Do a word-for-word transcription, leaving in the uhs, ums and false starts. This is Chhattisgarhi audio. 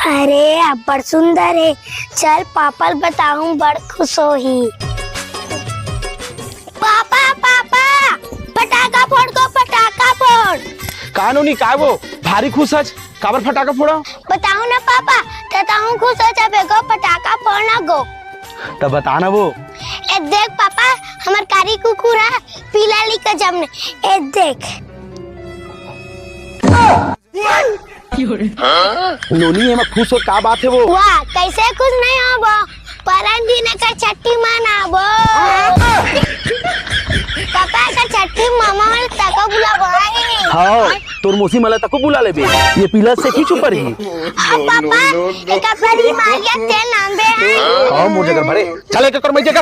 अरे, अब्बड़ सुंदर हे। चल, पापा ल बताहूँ, बड़ खुश होही। पापा, पापा, पटाखा फोड़ गो, पटाखा फोड़। का नोनी, काय वो? भारी खुश हच, काबर फटाका फोड़ा? बताहूँ ना पापा, त तहूँ खुश हो जाबे गो, पटाखा फोड़ना गो। त बता ना वो। ए देख पापा, हमर कारी कुकुर ह पीला लिखा जमने। ए देख। नोनी, एमा खुश हो का बात हे वो? वाह, कैसे खुश नहीं होबो? परन दिन एकर छट्ठी मनाबो। पापा, एकर छट्ठी मामा वाले तको बुलाबो, हैं? हाँ, तोर मौसी मला तको बुला लेबे। ये पीला से की चुप रही। अब पापा, एकर पर ही मारिया तेल नाम बे, हैं? हाँ, मोर जगह भरे। चल, एक कर, मैं जगह।